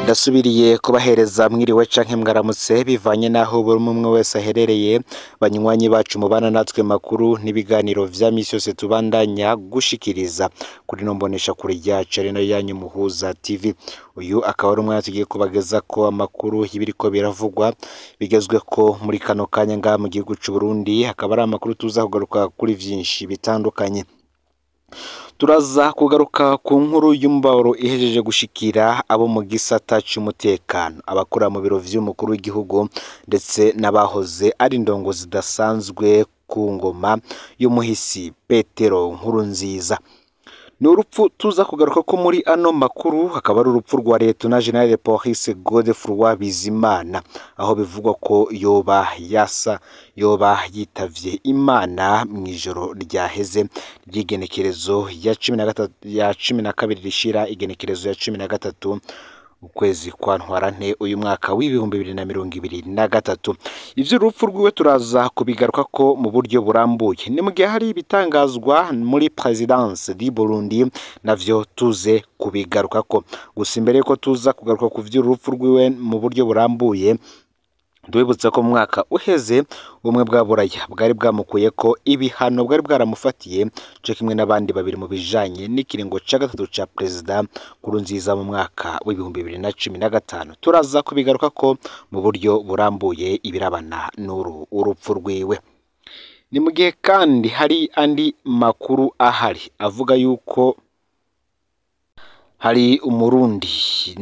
Ndasubiriye kubahereza mwiriwe canke mwaramutse bivanye naho buri umwe wese aherereye. Banywanyi bacu mubana natwe makuru n'ibiganiro vya misi yose tubandanya gushikiriza kuri no mbonesha kure yacu ari nayo yanyu Muhuza TV. Uyu akaba ari umwanya tugiye kubagezako amakuru y'ibiriko biravugwa bigezweko muri kano kanya ngaha mu gihugu c'u Burundi. Hakaba ari amakuru tuza kugaruka kuri vyinshi bitandukanye. Turaza kugaruka ku nkuru y'umubabaro ihejeje gushikira abo mu gisata c'umutekano, abakora mu biro vy'umukuru w'igihugu ndetse n'abahoze ari indongozi zidasanzwe ku ngoma y'umuhisi Petero Nkurunziza. Ni urupfu tuza kugaruka ko muri ano makuru, hakaba ari urupfu rwa Lieutenant General de Police Godefroid Bizimana, aho bivugwa ko yoba yasa yoba yitavye Imana mw'ijoro ryaheze ry'igenekerezo ya 13 ya 12 rishira igenekerezo ya 13 ukwezi kwa Ntwarante uyu mwaka w'2023. Ivy'urupfu rwiwe turaza kubigaruka ko mu buryo burambuye. Ni mu gihe hari ibitangazwa muri Présidence du Burundi, navyo tuze kubigarukako. Gusa imbere yuko tuza kugaruka ku vy'urupfu rwiwe mu buryo burambuye, ndabibutsa ko mu mwaka uheze ubumwe bwa Buraya bwari bwamukuyeko ibihano bwari bwaramufatiye co kimwe n'abandi babiri mu bijanye n'ikiringo ca gatatu ca Perezida Nkurunziza mu mwaka w'2015. Turaza kubigaruka ko mu buryo burambuye ibirabana n'uru urupfu rwiwe. Ni mu gihe kandi hari andi makuru ahari avuga yuko hari umurundi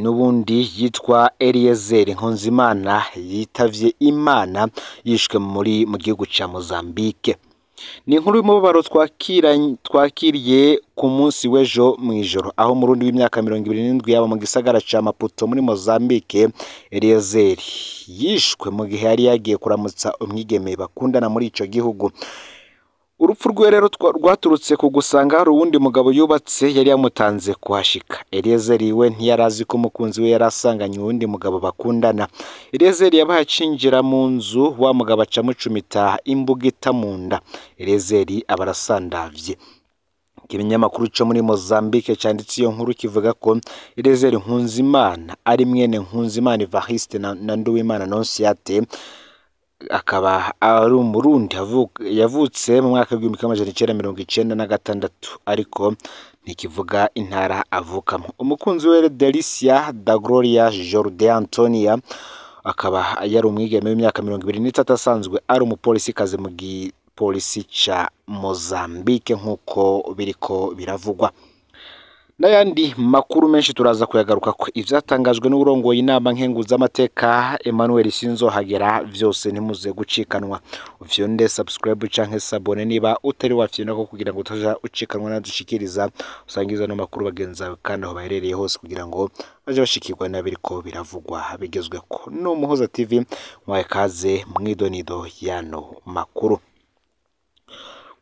n'ubundi yitwa Eliezer Nkunzimana yitavye Imana, yishwe muri mu gihugu ca Mozambique. Ni inkuru y'umubabaro twakiriye ku munsi w'ejo mw'ijoro, aho umurundi w'imyaka 27 yaba mu gisagara ca Maputo muri Mozambique, Eliezer yishwe mu gihe yari yagiye kuramutsa umwigeme bakundana muri ico gihugu. Urupfu rwiwe rero rwaturutse ku gusanga hari uwundi mugabo yubatse yari yamutanze kuhashika. Eliezer we ntiyarazi ko umukunzi we yari asanganywe uwundi mugabo bakundana. Eliezer yabaye acinjira mu nzu, wa mugabo aca amucumita imbugita mu nda. Eliezer aba arasandavye. Ikinyamakuru co muri Mozambique canditse iyo nkuru kivuga ko Eliezer Nkunzimana ari mwene Nkunzimana Evariste na Nduwimana Nonsiate, akaba ari umurundi yavutse mu mwaka w'1996, ariko ntikivuga intara avukamo. Umukunzi we Delicia da Gloria Jorde Antonia akaba yari umwigeme w'imyaka 23, asanzwe ari umupolisikazi mu gipolisi ca Mozambique nk'uko biriko biravugwa. N'ayandi makuru menshi turaza kuyagaruka ko ivyatangajwe n'urongoye inama nkenguzamateka Emmanuel Sinzohagera, vyose ntimuze gucikanwa. Ufyonde subscribe canke s'abonner niba utari wafyonda ko kugira ngo utaja ucikanwa nadushikiriza, usangiza no makuru bagenzi bawe kandi aho baherereye hose kugira ngo baje bashikirwa n'abiriko biravugwa bigezweko. No Muhuza TV mwaye kaze mwidonido yano makuru.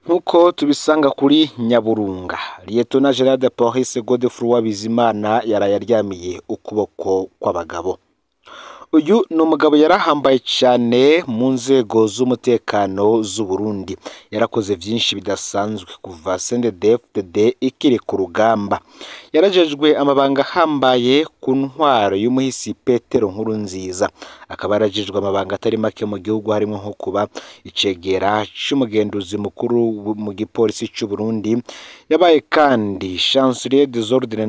Nkuko tubisanga kuri Nyaburunga, Lieutenant General de Police Godefroid Bizimana yaraye aryamiye ukuboko kw'abagabo. Uyu ni umugabo yarahambaye cyane mu nzego z'umutekano z'u Burundi. Yarakoze vyinshi bidasanzwe kuva CNDD-FDD ikiri ku rugamba. Yarajejwe amabanga ahambaye ku ntwaro y'umuhisi Petero Nkurunziza. Akaba yarajejwe amabanga atari make mu gihugu, harimo nko kuba icegera c'umugenduzi mukuru mu gipolisi c'u Burundi. Yabaye kandi chancelier des ordres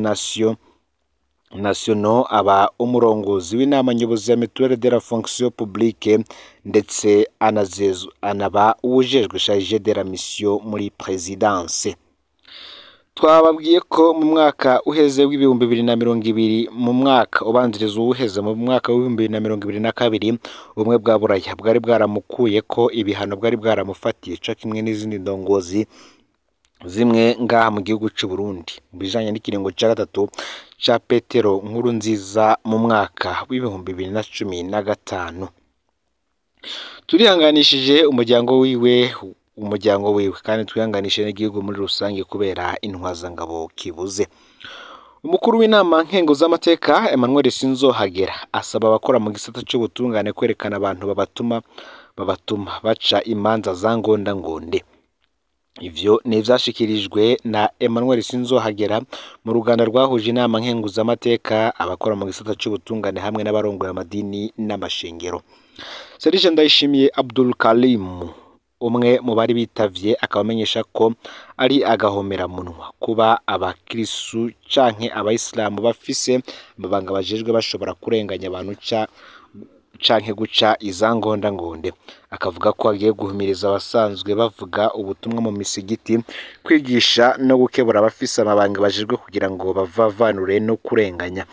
nationaux, aba umurongozi w'inama nyobozi ya Mutuelle de la fonction publique, ndetse anaba uwujejwe chargé de la mission muri présidence. Twababwiye ko mu mwaka uheze w'2020, mu mwaka ubanziriza uwuheze, mu mwaka w'2022, ubumwe bwa Buraya bwari bwaramukuye ko ibihano bwari bwaramufatiye co kimwe n'izindi ndongozi zimwe ngaha mu gihugu c'u Burundi mu bijanye n'ikiringo ca gatatu ca Petero Nkurunziza mu mwaka w'2015. Turihanganishije umuryango wiwe kandi twihanganishije n'igihugu muri rusange kubera intwazangabo kibuze. Umukuru w'inama nkenguzamateka Emmanuel Sinzohagera asaba abakora mu gisata c'ubutungane kwerekana abantu babatuma baca imanza za ngondangonde. Ivyo ni ivyashikirijwe na Emmanuel Sinzohagera mu ruganda rwahuje inama nkenguzamateka, abakora mu gisata c'ubutungane hamwe n'abarongoye amadini n'amashengero. Serge Ndayishimiye Abdul Karim, umwe mu bari bitavye, akaba amenyesha ko ari agahomeramunwa kuba abakirisu canke abayisilamu bafise amabanga bajejwe bashobora kurenganya abantu canke guca izangondangonde. Akavuga ko agiye guhimiriza abasanzwe bavuga ubutumwa mu misigiti kwigisha no gukebura abafise amabanga bajejwe kugira ngo bavavanure no kurenganya.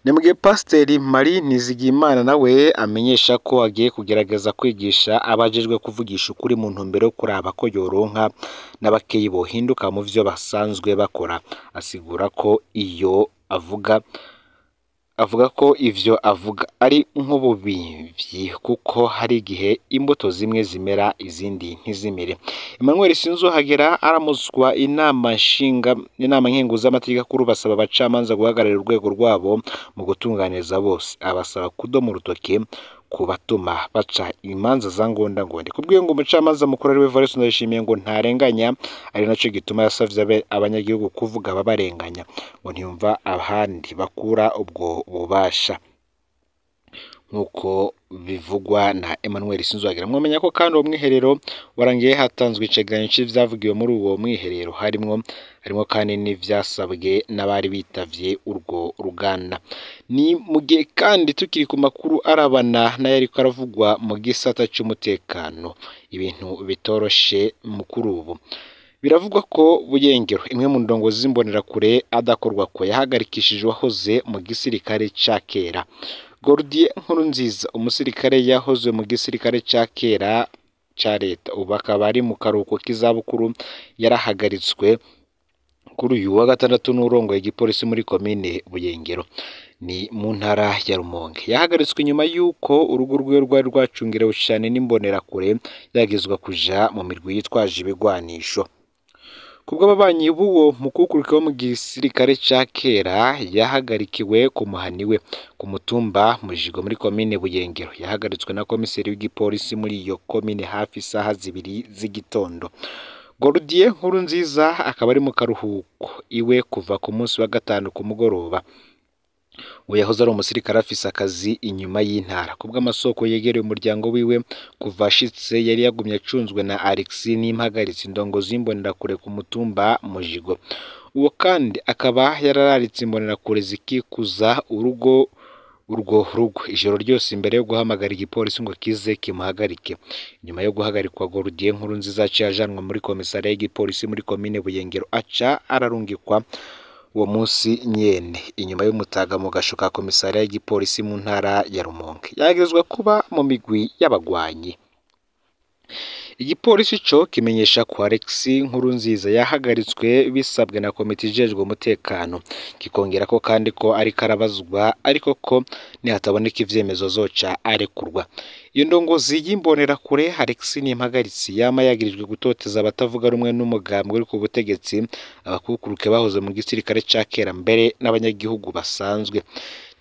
Ni mu gihe Pasiteri Marie Nizigiyimana nawe amenyesha ko agiye kugerageza kwigisha abajejwe kuvugisha ukuri mu ntumbero yo kuraba ko yoronka n'abakeyi bohinduka mu vyo basanzwe bakora. Asigura ko iyo avuga avuga ko ivyo avuga ari nk'ububivyi kuko hari igihe imbuto zimwe zimera izindi ntizimere. Emmanuel Sinzohagera aramutswa inama nshinga inama nkenguzamateka kuri basaba abacamanza guhagararira urwego rwabo mu gutunganiriza bose, abasaba kudoma urutoke ku batuma baca imanza za ngondangonde. Kubwiyo ngo umucamanza mukuru ariwe Evariste Ndayishimiye ngo ntarenganya, ari naco gituma yasavye abanyagihugu kuvuga ababarenganya, ngo ntiyumva ahandi bakura ubwo bubasha nk'uko bivugwa na Emmanuel Sinzohagera. Mwomenya ko kandi uwo mwiherero warangiye hatanzwe icegeranyo c'ivyavugiwe muri uwo mwiherero, harimwo kandi n'ivyasabwe n'abari bitavye urwo ruganda. Ni mu gihe kandi tukiri ku makuru arabana n'ayariko aravugwa mu gisata c'umutekano, ibintu bitoroshe kuri ubu. Biravugwa ko Buyengero, imwe mu ndongozi z'imbonerakure adakorwa ko yahagarikishije uwahoze mu gisirikare ca kera. Gordier Nkurunziza, umusirikare yahoze mu gisirikare ca kera ca leta, ubu akaba ari mu karuhuko k'izabukuru, yarahagaritswe kuri uyu wa gatandatu n'urongoye igipolisi muri komine Buyengero, ni mu ntara ya Rumonge. Yahagaritswe inyuma y'uko urugo rwiwe rwari rwacungerewe cane n'imbonerakure, yagizwa kuja mu mirwi yitwaje ibigwanisho. Kubw'ababanyi b'uwo mukukuruke wo mu gisirikare ca kera, yahagarikiwe ku muhani we ku mutumba Mujigo muri komine Buyengero. Yahagaritswe na komiseri w'igipolisi muri iyo komine hafi isaha 2 z'igitondo. Gordier Nkurunziza akaba ari mu karuhuko iwe kuva ku munsi wa gatanu ku mugoroba. Uwo yahoze ari umusirikare afise akazi inyuma y'intara. Kubw'amasoko yegereye umuryango wiwe, kuva ashitse yari yagumye acunzwe na Alexis Nimpagaritse, indongozi y'imbonerakure ku mutumba Mujigo. Uwo kandi akaba yarararitse imbonerakure zikikuza urugo urwo rugo ijoro ryose imbere yo guhamagara igipolisi ngo kize kimuhagarike. Nyuma yo guhagarikwa, Gordier Nkurunziza aciye ajanwa muri komisariya y'igipolisi muri komine Buyengero, aca ararungikwa uwo munsi nyene inyuma y'umutaga mu gasho ka komisariya y'igipolisi mu ntara ya Rumonge. Yagirizwa kuba mu migwi y'abagwanyi. Igipolisi co kimenyesha ko Alexis Nkurunziza yahagaritswe bisabwe na komite ijejwe umutekano, kikongera ko kandi ko ariko arabazwa, ariko ko nihataboneka ivyemezo azoca arekurwa. Iyo ndongozi y'imbonerakure Alexis Nimpagaritse yama yagirijwe gutoteza abatavuga rumwe n'umugambwe uri ku butegetsi, abakukuruke bahoze mu gisirikare ca kera mbere n'abanyagihugu basanzwe.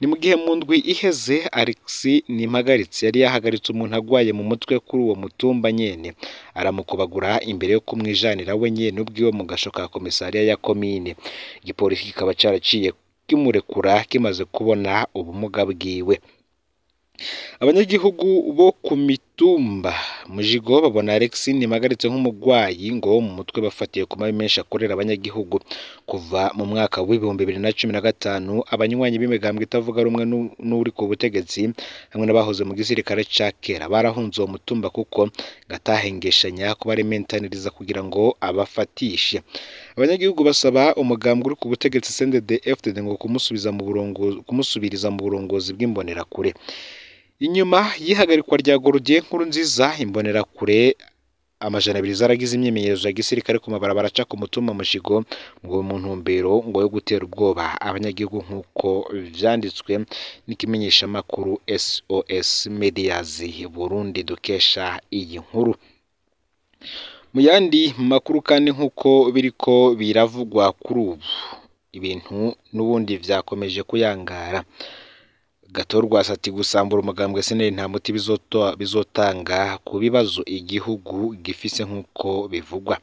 Ni mu gihe mu ndwi iheze Alexis Nimpagaritse yari yahagaritse umuntu agwaye mu mutwe kuri uwo mutumba nyene, aramukubagura imbere yo kumwijanira we nyene ubwiwe mu gasho ka komisariya ya komine. Igipolisi kikaba caraciye kimurekura kimaze kubona ubumuga bwiwe. Abanyagihugu bo ku mitumba Mujigo babona Alexis Nimpagaritse nk'umugwayi ngo wo mu mutwe, bafatiye ku mabi menshi akorera abanyagihugu. Kuva mu mwaka w'2015 abanywanyi b'imigambwe itavuga rumwe n'uri ku butegetsi hamwe n'abahoze mu gisirikare ca kera barahunze uwo mutumba kuko gatahengeshanya kubarementaniriza kugira ngo abafatishe. Abanyagihugu basaba umugambwe uri ku butegetsi CNDD-FDD ngo kumusubiriza mu burongozi bw'imbonerakure. Inyuma y'ihagarikwa rya Gordier Nkurunziza, imbonerakure 200 zaragize imyimenyerezo ya gisirikare ku mabarabara aca ku mutumba Mujigo ngo mu ntumbero ngo yo gutera ubwoba abanyagihugu, nk'uko vyanditswe n'ikimenyeshamakuru SOS Medias Burundi dukesha iyi nkuru. Mu yandi makuru kandi nk'uko biriko biravugwa kuri ubu, ibintu n'ubundi vyakomeje kuyangara. Gatorwasa ati gusambura umugambwe SNL nta muti bizotanga ku bibazo igihugu gifise nk'uko bivugwa.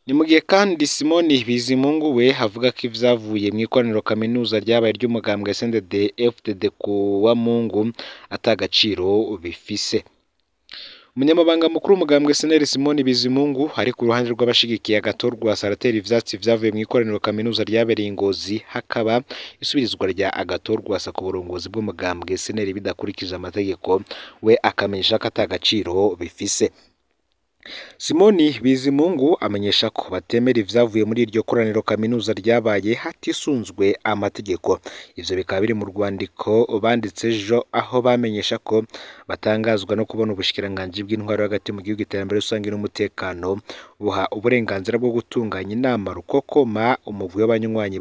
Ni mu gihe kandi Simoni Bizimungu we avuga ko ivyavuye mw'ikoraniro kaminuza ryabaye ry'umugambwe SNDD FDD ku wa Mungu atagaciro bifise. Umunyamabanga mukuru w'umugambwe SNL Simoni Bizimungu ari ku ruhande rw'abashigikiye Agathon Rwasa aratera ivyatsi vyavuye mw'ikoraniro kaminuza ryabereye i Ngozi, hakaba isubirizwa rya Agathon Rwasa ku burongozi bw'umugambwe SNL bidakurikije amategeko, we akamenyesha ko atagaciro bifise. Simoni Bizimungu amenyesha ko batemera ivyavuye muri iryo koraniro kaminuza ryabaye hatisunzwe amategeko. Ivyo bikaba biri mu rwandiko banditse ejo, aho bamenyesha ko batangazwa no kubona ubushikiranganji bw'intwaro hagati mu gihugu, iterambere rusange n'umutekano buha uburenganzira bwo gutunganya inama rukokoma umugwi w'abanywanyi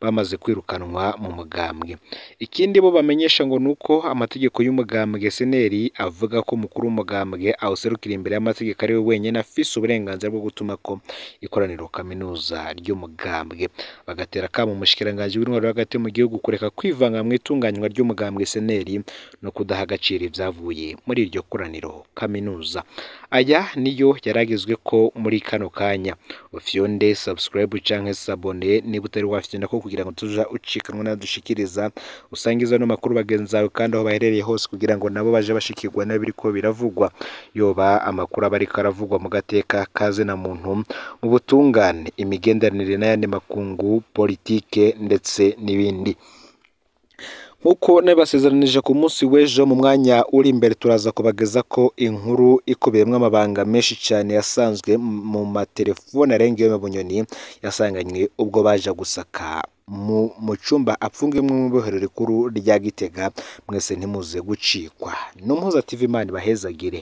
bamaze kwirukanwa mu mugambwe. Ikindi bo bamenyesha ngo nuko amategeko y'umugambwe SNL avuga ko umukuru w'umugambwe awuserukira imbere y'amategeko ari we wenyene afise uburenganzira bwo gutuma ko ikoraniro kaminuza ry'umugambwe. Bagatera akamo umushikiranganji w'intwaro hagati mu gihugu kureka kwivanga mw'itunganywa ry'umugambwe SNL no kudaha agaciro ivyavuye muri iryo koraniro kaminuza. Aya niyo yaragezwe ko muri kano kanya. Ufyonde subscribe canke s'abonner niba utari wafyonda ko kugira ngo tuja ucikanwa nadushikiriza, usangiza no makuru bagenzi bawe kandi aho baherereye hose kugira ngo nabo baje bashikirwa n'ibiriko biravugwa, yoba amakuru aba ariko aravugwa mu gateka kaze na muntu, mu butungane, imigenderanire n'ayandi makungu, politike ndetse n'ibindi. Nkuko nabibasezeranije ku munsi w'ejo, mu mwanya uri imbere turaza kubageza ko inkuru ikubiyemwo amabanga menshi cyane yasanzwe mu matelefone arenga iyo mu Bunyoni yasanganywe ubwo baja gusaka mu cumba apfungiwemwo mw'ibohero rikuru rya Gitega. Mwese ntimuze gucikwa. N'Umuhoza TV, Imana ibahezagire.